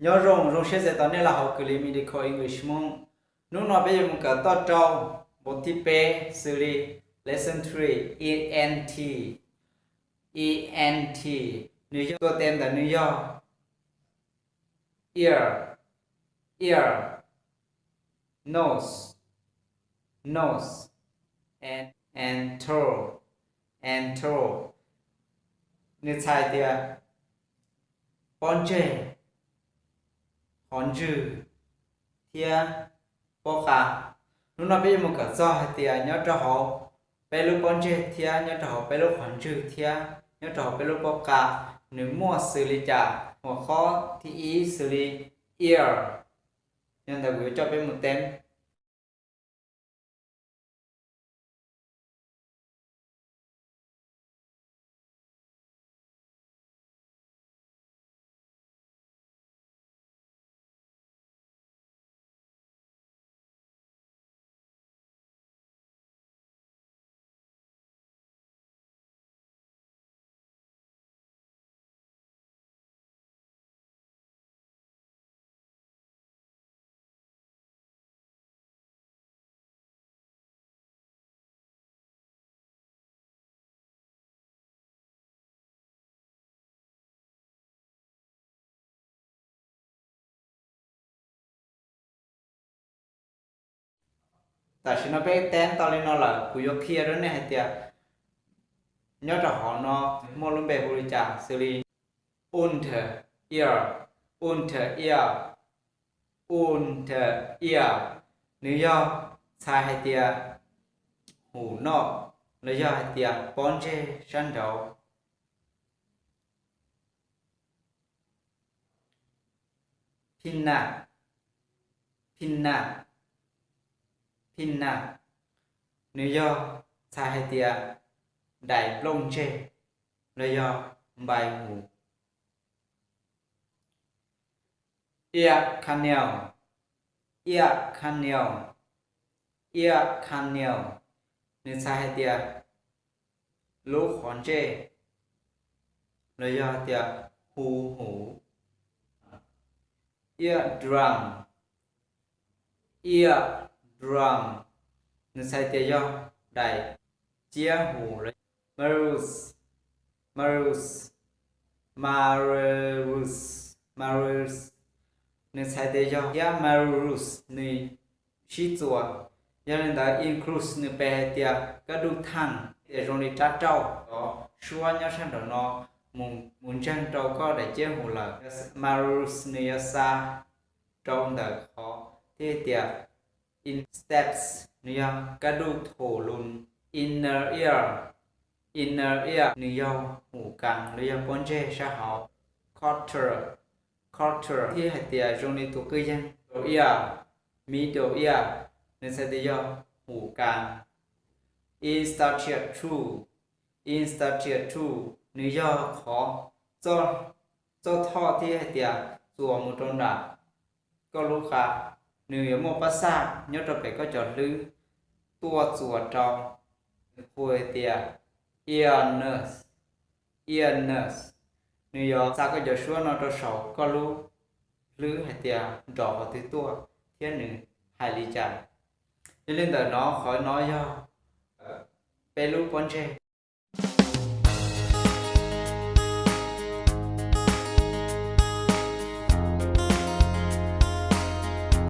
Nyob zoo, zoo siab txais tos nej los hauv Kws Lis Medical English Hmoob. Hnub no peb yuav mus kawm toj rau npaum thib peb xws li lesson three, E N T, E N T. Nws yog, tuaj tes ntawm nws yog ear, ear, nose, nose, and, and throat, and throat. Nws txhais tias pob ntseg, qhov ntswg thiab pob qa. Hnub no peb yuav mus kawm txog hais tias nyob rau hauv peb lub pob ntseg thiab nyob rau hauv peb lub qhov ntswg thiab nyob rau hauv peb lub pob qa, nws muaj xws li cas. Hua khob thib ib xws li ear, yog ntawd kuv yuav coj peb mus teb. Tam sim no peb teb tau li no lawm, kuv yuav qhia rau nej hais tias nyob rau hauv no muaj lub npe hu li cas, xws li unter ear, unter ear, unter ear. Nws yog txhais hais tias hum noj los yog hais tias pob ntseg sab nraud. Phij naj, phij naj, phij naj. Nws yog txhais hais tias daim nplooj ntseg los yog npai hum. Ear canal, ear canal, ear canal. Nws txhais hais tias lub qhov ntsej los yog hais tias hu huv. Ear drum, ear drum. Nws txhais tias yog daim ciab huv. Marus, marus, marus, marus. Nws txhais tias yog, thiab marus nws sib txuas. Yog li ntawd includes nws pe hais tias kab duj thaaj, tias zoo li rab rauj, cov suab nyob sab nraum no mus ntseeg rau koj daim ciab huv lawm. Marus nws yog xa rau ntawm qhov thiab tias in steps, nws yog kab duj thum lus. Inner ear, inner ear nws yog hum kaas los yog pob ntseg sab hauv. Quarter, quarter thiab hais tias zoo li tus kwj yeeg. Middle ear, middle ear, nws txhais tias yog hum kaas. Interstitial tooth, interstitial tooth, nws yog qhov txoj thoj thiab hais tias txuas mus rau nram koj lub qa. Nws yuav muaj pab xaj nyob rau pem koj cov hlwb tuaj txuas rau. Nws hu hais tias ear nurse, ear nurse. Nws yuav xa koj cov suab no rau saum koj lub hlwb hais tias nrov qhov twg tuaj thiab nws hais li cas. Yog li ntawm no, qhov no yog peb lub pob ntseg.